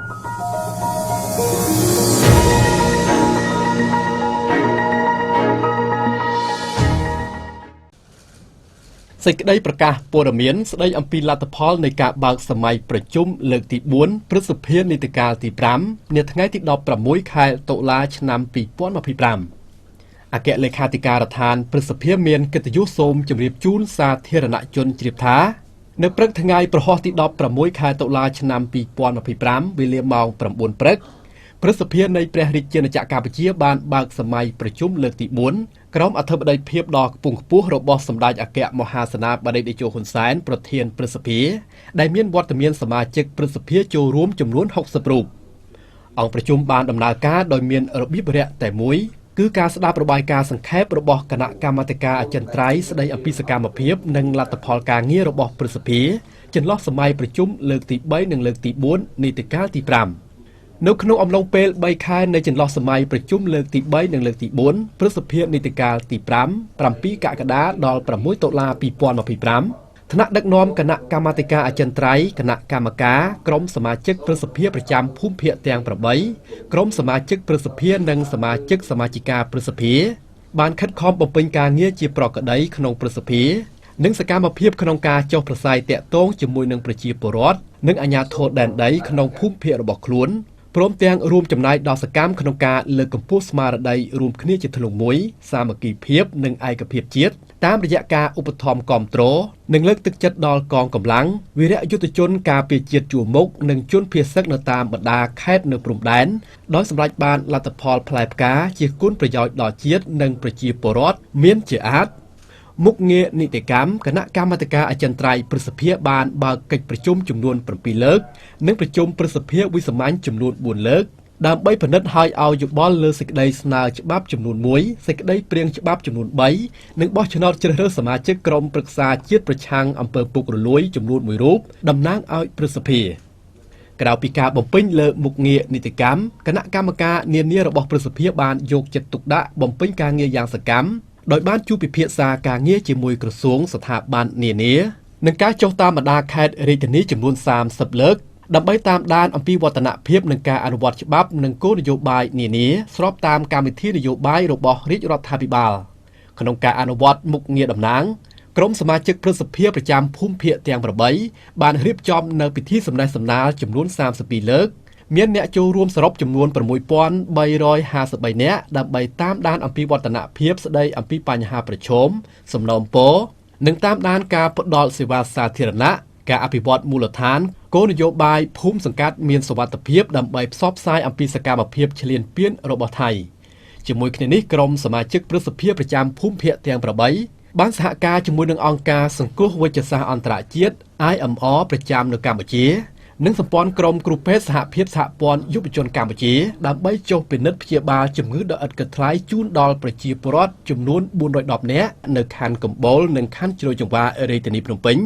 សេចក្តីប្រកាសព័ត៌មានស្តីអំពីលទ្ធផលនៃការបើកសម័យប្រជុំលើកទី4ព្រឹទ្ធសភានីតិកាលទី5នាថ្ងៃទី16ខែតុលាឆ្នាំ2025អគ្គលេខាធិការដ្ឋានព្រឹទ្ធសភាមានកិត្តិយសសូមជម្រាបជូនសាធារណជនជ្រាបថានៅព្រឹកថ្ងៃព្រហស្បតិ៍ទី16ខែតុលាឆ្នាំ2025វេលាម៉ោង9ព្រឹកព្រឹទ្ធសភានៃព្រះរាជាណាចក្រកម្ពុជាបានបើកសម័យប្រជុំលើកទី4ក្រោមអធិបតីភាពដ៏ខ្ពង់ខ្ពស់របស់សម្ដេចអគ្គមហាសេនាបតីតេជោហ៊ុនសែនប្រធានព្រឹទ្ធសភាដែលមានវត្តមានសមាជិកព្រឹទ្ធសភាចូលរួមចំនួន60រូបអង្គប្រជុំបានដំណើរការដោយមានរបៀបរយៈតែមួយគឺការស្ដាប់របាយការណ៍សង្ខេបរបស់គណៈកម្មាធិការអចិន្ត្រៃយ៍ស្ដីអំពីសកម្មភាពនិងលទ្ធផលការងាររបស់ព្រឹទ្ធសភាចន្លោះសម័យប្រជុំលើកទី3និងលើកទី4នីតិកាលទី5នៅក្នុងអំឡុងពេល3ខែនៃចន្លោះសម័យប្រជុំលើកទី3និងលើកទី4ព្រឹទ្ធសភានីតិកាលទី5 7កក្កដាដល់6តុលា2025ថ្នាក់ដឹកនាំគណៈកម្មាធិការអចិន្ត្រៃយ៍គណៈកម្មការក្រុមសមាជិកព្រឹទ្ធសភាប្រចាំភូមិភាគទាំង8ក្រុមសមាជិកព្រឹទ្ធសភានិងសមាជិកសមាជិកាព្រឹទ្ធសភាបានខិតខំបំពេញការងារជាប្រក្រតីក្នុងព្រឹទ្ធសភានិងសកម្មភាពក្នុងការចុះប្រស័យតាក់ទងជាមួយនឹងប្រជាពលរដ្ឋនិងអាជ្ញាធរដែនដីក្នុងភូមិភាគរបស់ខ្លួនព្រមទាំងរួមចំណែកដល់សកម្មក្នុងការលើកកម្ពស់ស្មារតីរួមគ្នាជាធ្លុងមួយសាមគ្គីភាពនិងឯកភាពជាតិតាមរយៈការឧបត្ថម្ភគាំទ្រនិងលើកទឹកចិត្តដល់កងកម្លាំងវីរៈយុទ្ធជនការពារជាតិជួរមុខនិងជនភៀសសឹកនៅតាមបណ្ដាខេត្តនៅព្រំដែនដោយសម្រេចបានលទ្ធផលផ្លែផ្កាជាគុណប្រយោជន៍ដល់ជាតិនិងប្រជាពលរដ្ឋមានជាអាទិ៍មុខងារនីតិកម្មគណៈកម្មាធិការអចិន្ត្រៃយ៍ព្រឹទ្ធសភាបានបើកកិច្ចប្រជុំចំនួន7លើកនិងប្រជុំព្រឹទ្ធសភាវិសាមញ្ញចំនួន4លើកដើម្បីពិនិត្យហើយឲ្យយោបល់លើសេចក្តីស្នើច្បាប់ចំនួន1សេចក្តីព្រាងច្បាប់ចំនួន3និងបោះឆ្នោតជ្រើសរើសសមាជិកក្រុមប្រឹក្សាជាតិប្រឆាំងអំពើពុករលួយចំនួន1រូបតំណាងឲ្យព្រឹទ្ធសភាក្រៅពីការបំពេញលើមុខងារនីតិកម្មគណៈកម្មការនានារបស់ព្រឹទ្ធសភាបានយកចិត្តទុកដាក់បំពេញការងារយ៉ាងសកម្មដោយបានជួបពិភាក្សាការងារជាមួយក្រសួងស្ថាប័ននានានិងការចុះតាមបណ្ដាខេត្តរាជធានីចំនួន30លើកដើម្បីតាមដានអំពីវឌ្ឍនភាពនិងការអនុវត្តច្បាប់និងគោលនយោបាយនានាស្របតាមកម្មវិធីនយោបាយរបស់រាជរដ្ឋាភិបាលក្នុងការអនុវត្តមុខងារតំណាងក្រុមសមាជិកព្រឹទ្ធសភាប្រចាំភូមិភាគទាំង8បានរៀបចំនៅពិធីសំណេះសំណាលចំនួន32លើកមានអ្នកចូលរួមសរុបចំនួន6353នាក់ដើម្បីតាមដានអំពីវឌ្ឍនភាពស្ដីអំពីបញ្ហាប្រឈមសំណូមពរនិងតាមដានការផ្ដល់សេវាសាធារណៈការអភិវឌ្ឍមូលដ្ឋានគោលនយោបាយភូមិសង្កាត់មានសុវត្ថិភាពដើម្បីផ្សព្វផ្សាយអំពីសកម្មភាពឈ្លានពានរបស់ថៃជាមួយគ្នានេះក្រុមសមាជិកព្រឹទ្ធសភាប្រចាំភូមិភាគទាំង8បានសហការជាមួយនឹងអង្គការសង្គ្រោះវេជ្ជសាស្ត្រអន្តរជាតិ IMR ប្រចាំនៅកម្ពុជានិងសម្ព័ន្ធក្រុមគ្រូពេទ្យសហភាពសហព័ន្ធយុវជនកម្ពុជាដើម្បីចុះពិនិត្យព្យាបាលជំងឺដ៏ឥតគិតថ្លៃជូនដល់ប្រជាពលរដ្ឋចំនួន410នាក់នៅខណ្ឌកំបូលនិងខណ្ឌជ្រោយចង្វារាជធានីភ្នំពេញ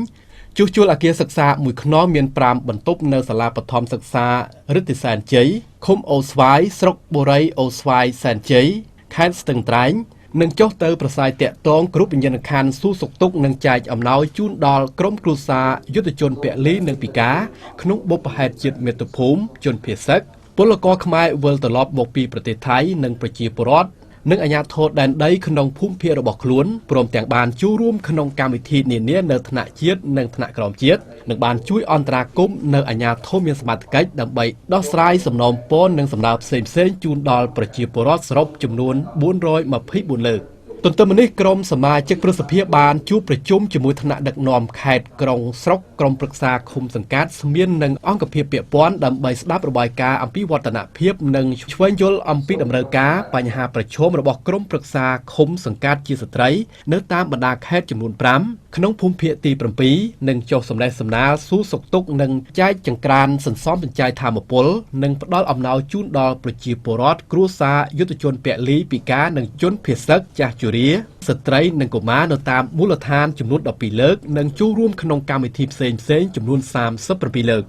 ជួសជុលអគារសិក្សាមួយខ្នងមាន5បន្ទប់នៅសាលាបឋមសិក្សារិទ្ធិសែនជ័យឃុំអូស្វាយស្រុកបុរីអូស្វាយសែនជ័យខេត្តស្ទឹងត្រែងនិងចុះទៅប្រស័យតាក់ទងគ្រប់វិញ្ញាណក្ខន្ធសួរសុខទុក្ខនិងចែកអំណោយជូនដល់ក្រុមគ្រួសារយុទ្ធជនពលីនិងពិការក្នុងបុព្វហេតុជាតិមាតុភូមិជនភៀសសឹកពលករខ្មែរវិលត្រឡប់មកពីប្រទេសថៃនិងប្រជាពលរដ្ឋនិងអាជ្ញាធរដែនដីក្នុងភូមិភាគរបស់ខ្លួនព្រមទាំងបានចូលរួមក្នុងកម្មវិធីនានានៅថ្នាក់ជាតិនិងថ្នាក់ក្រោមជាតិនិងបានជួយអន្តរាគមន៍នៅអាជ្ញាធរមានសមត្ថកិច្ចដើម្បីដោះស្រាយសំណូមពរនិងសំណើផ្សេងៗជូនដល់ប្រជាពលរដ្ឋសរុបចំនួន424លើកទន្ទឹមនេះក្រុមសមាជិកព្រឹទ្ធសភាបានជួបប្រជុំជាមួយថ្នាក់ដឹកនាំខេត្តក្រុងស្រុកក្រុមប្រឹក្សាឃុំសង្កាត់ស្មាននិងអង្គភាពពាក់ព័ន្ធដើម្បីស្ដាប់របាយការណ៍អំពីវឌ្ឍនភាពនិងឆ្វេងយល់អំពីតម្រូវការបញ្ហាប្រឈមរបស់ក្រុមប្រឹក្សាឃុំសង្កាត់ជាស្ត្រីនៅតាមបណ្ដាខេត្តចំនួន5ក្នុងភូមិភាគទី7និងចុះសម្លេះសំណាលសួរសុខទុក្ខនិងចែកចង្ក្រានសន្សំសំចៃធម៌ពលនិងផ្ដល់អំណោយជូនដល់ប្រជាពលរដ្ឋគ្រួសារយុទ្ធជនពលីពិការនិងជនភៀសសឹកចាស់ជរាស្ត្រីនិងកុមារនៅតាមមូលដ្ឋានចំនួន12លើកនិងចូលរួមក្នុងកម្មវិធីផ្សេងៗចំនួន37លើក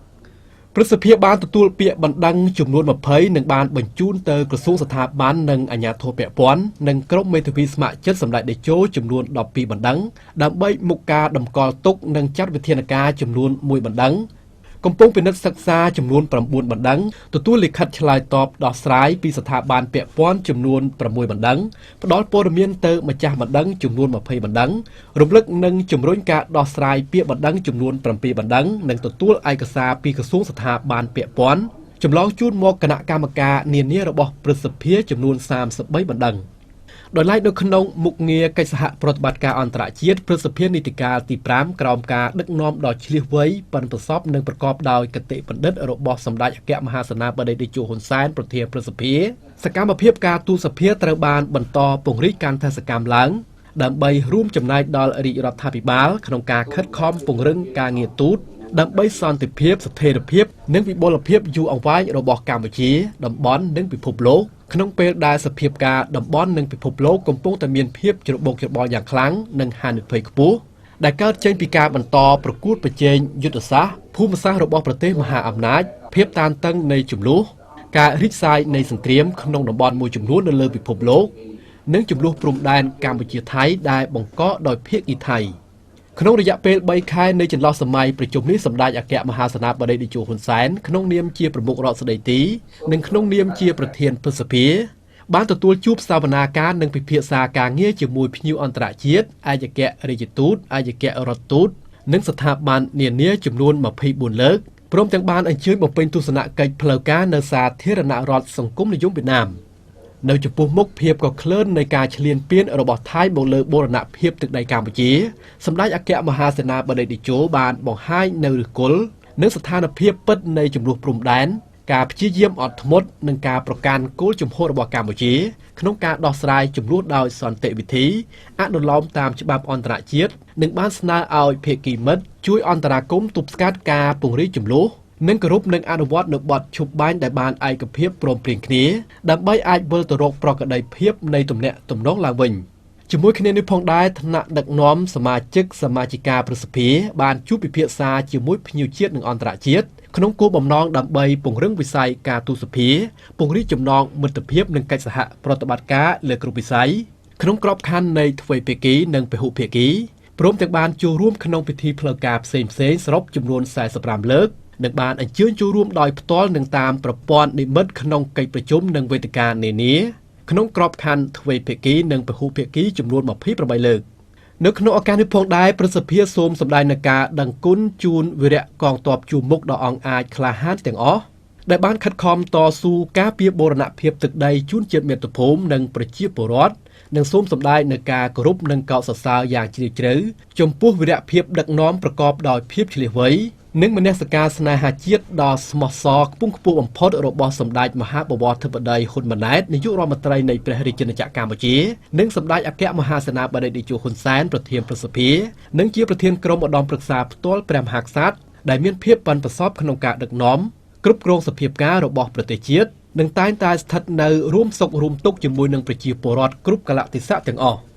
ព្រឹទ្ធសភាបានទទួលពាក្យបណ្ដឹងចំនួន20និងបានបញ្ជូនទៅក្រសួងស្ថាប័ននិងអាជ្ញាធរពាក់ព័ន្ធនិងក្រុមមេធាវីស្ម័គ្រចិត្តសម្ដេចតេជោចំនួន12បណ្ដឹងដើម្បីមុខការតម្កល់ទុកនិងចាត់វិធានការចំនួន1បណ្ដឹង កំពុងពិនិត្យសិក្សាចំនួន9បណ្ដឹងទទួលលិខិតឆ្លើយតបដោះស្រាយពីស្ថាប័នពាក់ព័ន្ធចំនួន6បណ្ដឹងផ្ដល់ព័ត៌មានទៅម្ចាស់បណ្ដឹងចំនួន20បណ្ដឹងរំលឹកនិងជំរុញការដោះស្រាយពាក្យបណ្ដឹងចំនួន7បណ្ដឹងនិងទទួលឯកសារពីក្រសួងស្ថាប័នពាក់ព័ន្ធចម្លងជូនមកគណៈកម្មការនានារបស់ព្រឹទ្ធសភាចំនួន33បណ្ដឹងដោយឡែកនៅក្នុងមុខងារកិច្ចសហប្រតិបត្តិការអន្តរជាតិព្រឹទ្ធសភានីតិកាលទី5ក្រោមការដឹកនាំដ៏ឈ្លាសវៃប៉ិនប្រសប់និងប្រកបដោយគតិបណ្ឌិតរបស់សម្ដេចអគ្គមហាសេនាបតីតេជោហ៊ុនសែនប្រធានព្រឹទ្ធសភាសកម្មភាពការទូតសភាត្រូវបានបន្តពង្រីកកាន់តែសកម្មឡើងដើម្បីរួមចំណែកដល់រាជរដ្ឋាភិបាលក្នុងការខិតខំពង្រឹងការងារទូតដើម្បីសន្តិភាពស្ថិរភាពនិងវិបុលភាពយូរអង្វែងរបស់កម្ពុជាតំបន់និងពិភពលោកក្នុងពេលដែលសភាពការតំបន់និងពិភពលោកកំពុងតែមានភាពច្របូកច្របល់យ៉ាងខ្លាំងនិងហានិភ័យខ្ពស់ដែលកើតចេញពីការបន្តប្រកួតប្រជែងយុទ្ធសាស្ត្រភូមិសាស្ត្ររបស់ប្រទេសមហាអំណាចភាពតានតឹងនៃជម្លោះការរីកសាយនៃសង្គ្រាមក្នុងតំបន់មួយចំនួននៅលើពិភពលោកនិងជម្លោះព្រំដែនកម្ពុជាថៃដែលបង្កដោយភាគីថៃក្នុងរយៈពេល3ខែនៃចន្លោះសម័យប្រជុំនេះសម្ដេចអគ្គមហាសេនាបតីតេជោហ៊ុនសែនក្នុងនាមជាប្រមុខរដ្ឋស្ដីទីនិងក្នុងនាមជាប្រធានព្រឹទ្ធសភាបានទទួលជួបសវនាការនិងពិភាក្សាការងារជាមួយភ្ញៀវអន្តរជាតិឯកអគ្គរាជទូតឯកអគ្គរដ្ឋទូតនិងស្ថាប័ននានាចំនួន24លើកព្រមទាំងបានអញ្ជើញបំពេញទស្សនកិច្ចផ្លូវការនៅសាធារណរដ្ឋសង្គមនិយមវៀតណាមនៅចំពោះមុខភាពក៏ក្លឿននៃការឈ្លានពានរបស់ថៃមកលើបូរណភាពទឹកដីកម្ពុជាសម្ដេចអគ្គមហាសេនាបតីតេជោបានបង្ហាញនៅឫសគល់និងស្ថានភាពពិតនៃជម្លោះព្រំដែនការព្យាយាមអត់ធ្មត់និងការប្រកាន់គោលជំហររបស់កម្ពុជាក្នុងការដោះស្រាយជម្លោះដោយសន្តិវិធីអនុលោមតាមច្បាប់អន្តរជាតិនិងបានស្នើឲ្យភាគីមិត្តជួយអន្តរាគមន៍ទប់ស្កាត់ការពង្រីកជម្លោះនិងគោរពនិងអនុវត្តនៅបទឈប់បាញ់ដែលបានឯកភាពព្រមព្រៀងគ្នាដើម្បីអាចវិលទៅរកប្រក្រតីភាពនៃទំនាក់ទំនងឡើងវិញជាមួយគ្នានេះផងដែរថ្នាក់ដឹកនាំសមាជិកសមាជិកាប្រសិទ្ធភាពបានជួបពិភាក្សាជាមួយភ្ញៀវជាតិនិងអន្តរជាតិក្នុងគោលបំណងដើម្បីពង្រឹងវិស័យការទូតសភាពង្រីកចំណងមិត្តភាពនិងកិច្ចសហប្រតិបត្តិការលើគ្រប់វិស័យក្នុងក្របខ័ណ្ឌនៃទ្វេភាគីនិងពហុភាគីព្រមទាំងបានចូលរួមក្នុងពិធីផ្លូវការផ្សេងៗសរុបចំនួន45លើកនិងបានអញ្ជើញចូលរួមដោយផ្ទាល់និងតាមប្រព័ន្ធនិមិត្តក្នុងកិច្ចប្រជុំនិងវេទិកានានាក្នុងក្របខ័ណ្ឌទ្វេភាគីនិងពហុភាគីចំនួន28លើកនៅក្នុងឱកាសនេះផងដែរព្រឹទ្ធសភាសូមសម្ដែងនូវការដឹងគុណជូនវីរៈកងទ័ពជួរមុខដ៏អង់អាចក្លាហានទាំងអស់ដែលបានខិតខំតស៊ូការពារបូរណភាពទឹកដីជូនជាតិមាតុភូមិនិងប្រជាពលរដ្ឋនិងសូមសម្ដែងនូវការគោរពនិងកោតសរសើរយ៉ាងជ្រាលជ្រៅចំពោះវីរភាពដឹកនាំប្រកបដោយភាពឈ្លាសវៃនិងមនសិការស្នេហាជាតិដ៏ស្មោះសរខ្ពង់ខ្ពស់បំផុតរបស់សម្ដេចមហាបវរធិបតីហ៊ុនម៉ាណែតនាយករដ្ឋមន្ត្រីនៃព្រះរាជាណាចក្រកម្ពុជានិងសម្ដេចអគ្គមហាសេនាបតីតេជោហ៊ុនសែនប្រធានព្រឹទ្ធសភានិងជាប្រធានក្រុមឧត្តមប្រឹក្សាផ្ទាល់ព្រះមហាក្សត្រដែលមានភាពប៉ិនប្រសប់ក្នុងការដឹកនាំគ្រប់គ្រងសភាពការរបស់ប្រទេសជាតិនិងតែងតែស្ថិតនៅរួមសុខរួមទុក្ខជាមួយនឹងប្រជាពលរដ្ឋគ្រប់កាលៈទេសៈទាំងអស់។